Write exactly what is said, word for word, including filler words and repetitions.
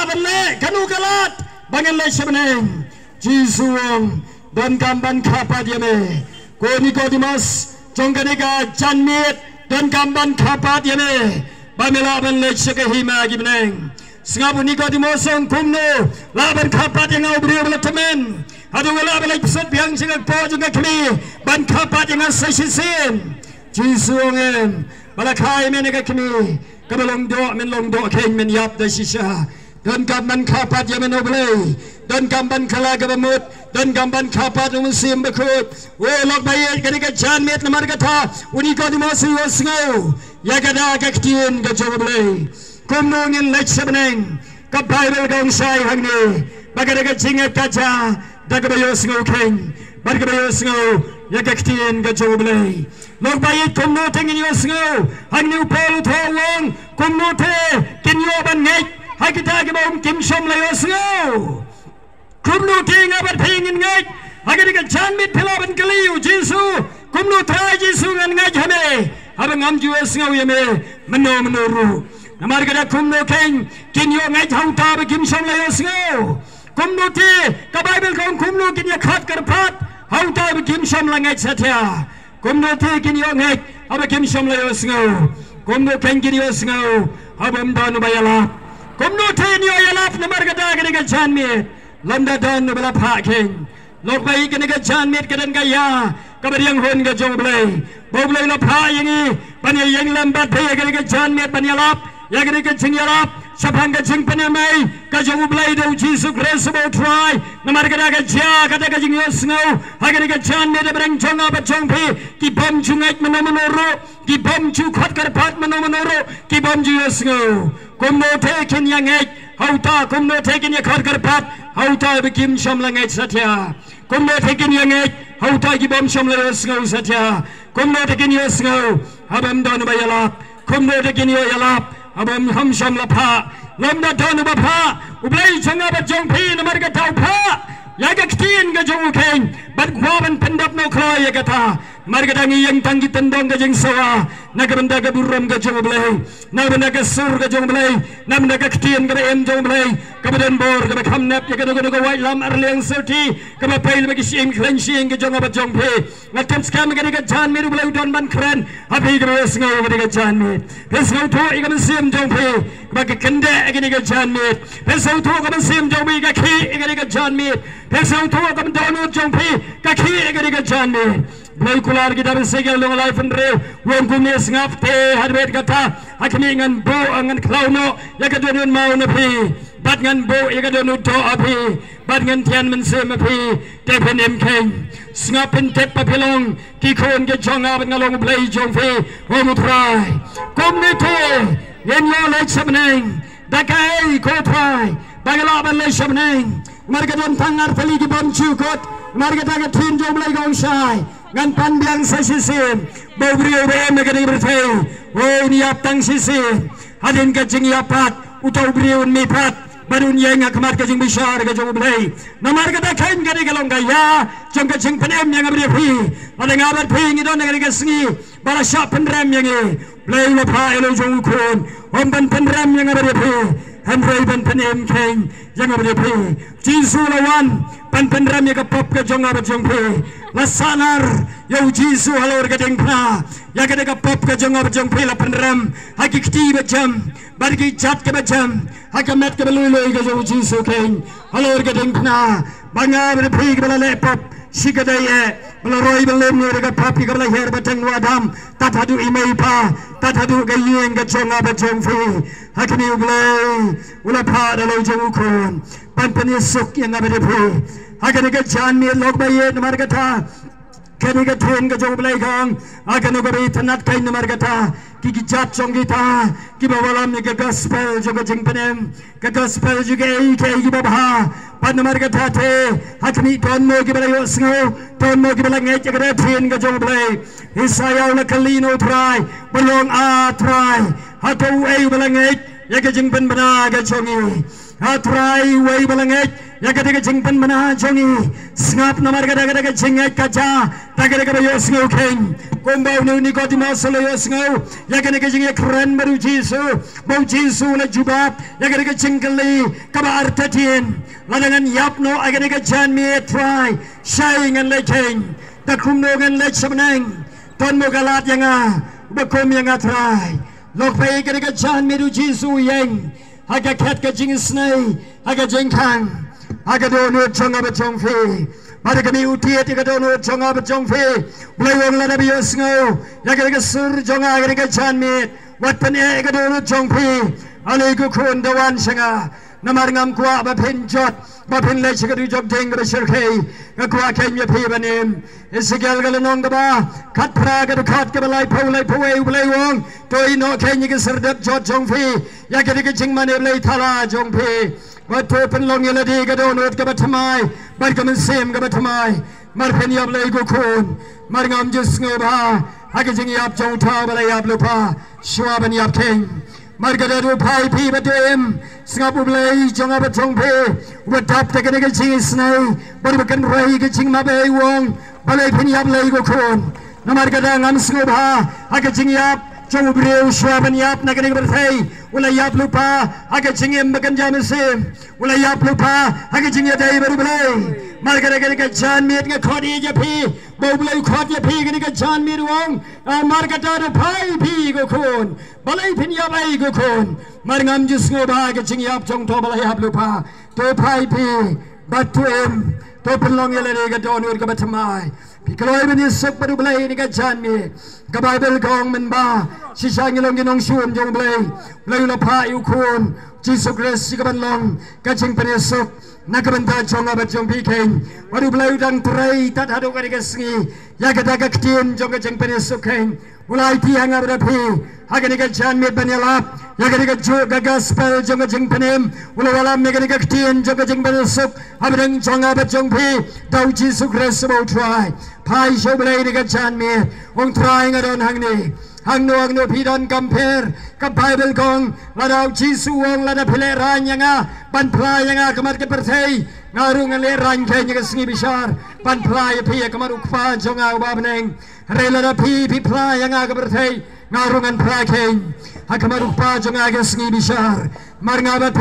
Ban leh kano ka lad ba ngan leit sha bneng? Jisu u ong, donkam ban kha pat ïa me. Ko Nikodimos, jong kane ka janmiet, donkam ban kha pat ïa me ba me lah ban leit sha ka hima ki bneng. Sngap, u Nikodimos u ong, kumno lah ban kha pat ïa nga, u briew ba la tymmen? Hato nga lah ban leit pynshit biang sha ka kpoh jong ka kmie ban kha pat ïa nga sa shisien? Jisu u ong, em, ba la kha ïa me na ka kmie kaba long doh, men long doh keiñ, men ïap da shisha. Donkam ban kha pat ïa me na U Blei. Donkam ban kylla kaba mut. Donkam ban kha pat ïa U Mynsiem Bakhuid. O lok ba ïeit, kane ka janmiet namar kata u Nikodimos u ïohsngew ïa kata ka ktien ka jong U Blei. Kumno ngin leit sha bneng? Ka Baibl ka ong shai hangne ba kata ka jingngeit ka jia da kaba ïohsngew keiñ bad kaba ïohsngew ïa ka ktien ka jong U Blei. Lok ba ïeit, kumno te ngin ïohsngew? Hangne u Paul u thoh u ong, kumno te kin ïoh ban ngeit ha kita kiba um kim shym la ïohsngew? Kumno te nga bad phi ngin ngeit ha kane ka janmiet? Phi lah ban kylli u Jisu, kumno Trai Jisu ngan ngeit ha me haba ngam ju ïohsngew ïa me mynno mynno ruh? Namar kata kumno keiñ kin ïoh ngeit ha uta ba kim shym la ïohsngew? Kumno te ka Baibl ka ong kumno kin ïa khot kyrpad ha uta ba kim shym la ngeit satia? Kumno te kin ïoh ngeit haba kim shym la ïohsngew? Kumno keiñ kin ïohsngew haba ym don uba ïalap? Kumno te kin ïoh ïalap namar kata kane ka janmiet? Lymda don uba la phah keiñ. Lok ba ïeit, kane ka janmiet ka don ka ïa kaba riang hun ka jong U Blei. Ba U Blei u la phah ïa ngi ban ïa ïeng lem bad phi ïa kane ka janmiet ban ïalap ïa kane ka jingïalap shaphang ka jingpynim ei ka jong U Blei da u Jisu Khrist uba u Trai. Namar kata ka jia kata ka jingïohsngew ha kane ka janmiet hapdeng jong nga bad jong phi, ki bym ju ngeit mynno mynno ruh, ki bym ju khot kyrpad mynno mynno ruh, ki bym ju ïohsngew. Kumno te kin ïa ngeit ha uta? Kumno te kin ïa khot kyrpad ha uta ba kim shym la ngeit satia? Kumno te kin ïa ngeit ha uta ki bym shym la ïohsngew satia? Kumno te kin ïohsngew haba ym don uba ïalap? Kumno te kin ïoh ïalap haba ym, ym shym la phah? Lymda don uba phah, U Blei jong nga bad jong phi, namar kata u phah ïa ka ktien ka jong u keiñ bad kwah ban pyndap noh kloi ïa kata. Namar kata ngi ïeng tang ki tyndong ka jingsawa na ka bynta ka burom ka jong U Blei, na ka bynta ka sur ka jong U Blei, na ka bynta ka ktien kaba im jong U Blei kaba don bor, kaba kham nep ïa kano kano ka waitlam arliang syrti kaba peit lyngba ki shyieng khleiñ shyieng ka jong nga bad jong phi. Nga tip skhem ïa kane ka janmiet U Blei u don ban kren ha phi kiba ïohsngew ïa kane ka janmiet. Phi sngewthuh ïa ka mynsiem jong phi kaba ka kyndeh ïa kane ka janmiet? Phi sngewthuh ka mynsiem jong phi ka khih ïa kane ka janmiet? Phi sngewthuh ka dohnud jong phi ka khih ïa kane ka janmiet? Blei kular ki dap Esekiel lynnong laiphew hynriew u ong kumne, sngap te, hadien kata ha khmih ngan buh, ngan khlaw noh ïa ka dohnud maw na phi, bad ngan buh ïa ka dohnud doh ha phi, bad ngan thian mynsiem ha phi, te phin im kheiñ. Sngap, phin tip ba phi long ki khun ki jong nga bad nga long U Blei jong phi, ong U Trai. Kumne te ngin ïoh leit sha bneng. Da kaei ko Trai ba ngi lah ban leit sha bneng? Namar ka don tang ar tylli ki bym ju kut. Namar kata ka ktien jong U Blei ka ong shai, ngan pan biang sa shisien ba u briew ba im ha kane ka pyrthei un ïap tang shisien. Hadien ka jingïap pat uta u briew un mih pat bad un ïeng ha khmat ka jingbishar ka jong U Blei. Namar kata keiñ kane ka long ka ïa jong ka jingpynim ïa nga bad ïa phi. Lada nga bad phi ngi don ha kane ka sngi ba la shah pynrem ïa ngi, Blei u la phah ïa la u jong u khun, ym ban pynrem ïa nga bad ïa phi, hynrei ban pynim kheiñ ïa nga bad ïa phi. Jisu u la wan ban pynrem ïa ka pop ka jong nga bad jong phi. La sahnar ïa u Jisu halor ka diengphna. Ïa kata ka pop ka jong nga bad jong phi la pynrem ha ki kti ba jem bad ki jait kiba jem, ha ka met kaba lui lui ka jong u Jisu keiñ halor ka diengphna. Ba nga bad phi kiba la leh pop shikatdei eh, ba la roi ba lum ïa ka pop, ïa kaba la hiar ba teng u Adam, tad haduh i mei i pa, tad haduh ka ïing ka jong nga bad jong phi. Ha kane U Blei u la phah da la u jong u khun ban pynïasuk ïa nga bad ïa phi. Ha kane ka janmiet lok ba ïeit, namar kata kane ka ktien ka jong U Blei ka ong, ha kano kaba itynnad keiñ, namar kata ki, ki jait jong kita kiba wallam ïa ka gospel jong ka jingpynim, ka gospel jong kaei kaei kiba bha. Bad namar kata te ha khmih don mo kiba la ïohsngew, don mo kiba la ngeit ïa ka ktien ka jong U Blei. Isaïah u la kylli na U Trai ba long, a Trai, hato uei uba la ngeit ïa ka jingpynbna ka jong ngi? Nga Trai, wei ba la ngeit ïa kata ka jingpynbna jong ngi. Sngap namar kata, kata ka jingngeit ka jia da kata kaba ïohsngew kheiñ. Kumba une u Nikodemus u la ïohsngew ïa kata ka jingïakren bad u Jisu, ba u Jisu u la jubab ïa kata ka jingkylli kaba artatien. Lada ngan ïap noh ha kane ka janmiet Trai, shai ngan leit kheiñ, da kumno ngan leit sha bneng? Don mo ka lad ïa nga uba kum ïa nga Trai? Lok peit, ha kane ka janmiet u Jisu u ïeng ha ka khet ka jingisynei, ha ka jingkhang, ha ka dohnud jong nga bad jong phi. Bad ha kane u tied ïa ka dohnud jong nga bad jong phi, U Blei u ong, lada phi ïohsngew ïa kane ka sur jong nga ha kane ka janmiet, wat pyneh ïa ka dohnud jong phi. Ale ko khun, da wan sha nga. Namar ngam kwah ba phin jot, ba phin leit sha ka dujok dieng kaba shyrkhei. Nga kwah kheiñ ïa phi ban im. Esekiel ka lynnong kaba khatphra, ka dkhot kaba laiphew, laiphew wei, U Blei u ong, to ïehnoh kheiñ ïa ka syrdep jot jong phi ïa kata ka jingmane blei thala jong phi. Bad to pynlong ïa lade ka dohnud kaba thymmai bad ka mynsiem kaba thymmai. Namar phin ïap lei ko khun. Namar ngam ju sngewbha ha ka jingïap jong uta uba la ïap lypa shuwa ban ïap kheiñ. Namar kata, to phai phi bad to im. Sngap, U Blei jong nga bad jong phi, uba dap da kane ka jingisynei bad uba kynrei ka jingmabei, u ong, balei phin ïap lei ko khun? Namar kata, ngam sngewbha ha ka jingïap jong u briew shuwa ban ïap na kane ka pyrthei. U la ïap lypa ha ka jingim ba kynja mynsiem. U la ïap lypa ha ka jingïadei bad U Blei. Namar kata, kane ka janmiet nga khot ïa phi, ba U Blei u khot ïa phi kane ka janmiet, u ong, namar kata, to phai phi ko khun. Balei phin ïap ei ko khun? Namar ngam ju sngewbha ha ka jingïap jong uta uba la ïap lypa. To phai phi bad to im. To pynlong ïa lade ka dohnud kaba thymmai. Phi kloi ban ïasuk bad U Blei ha kane ka janmiet. Ka Baibl ka ong, mynba shisha ngi long ki nongshun jong U Blei, U Blei u la phah ïa u Khun Jisu Khrist ïa ka ban long ka jingpynïasuk na ka bynta jong nga bad jong phi kheiñ. Bad U Blei u dang trei tad haduh kane ka sngi ïa kata ka ktien jong ka jingpynïasuk kheiñ. U la aiti ha nga bad ha phi ha kane ka janmiet ban ïalap ïa kane ka ju-, ka gospel jong ka jingpynim. U la wallam ïa kane ka ktien jong ka jingpynïasuk ha pdeng jong nga bad jong phi da u Jisu Khrist uba u Trai. Phai sha U Blei ha kane ka janmiet. Ong, Trai, nga don hangne. Hangno hangno phi don, kam pher. Ka Baibl ka ong, lada u Jisu u ong, lada phi lehraiñ ïa nga ban phla ïa nga ha khmat ka pyrthei, nga ruh ngan lehraiñ kheiñ ha ka sngi bishar ban phla ïa phi ha khmat u Kpa jong nga uba ha bneng. Hynrei lada phi, phi phla ïa nga ha ka pyrthei, nga ruh ngan phla kheiñ ha khmat u Kpa jong nga ha ka sngi bishar. Namar nga bad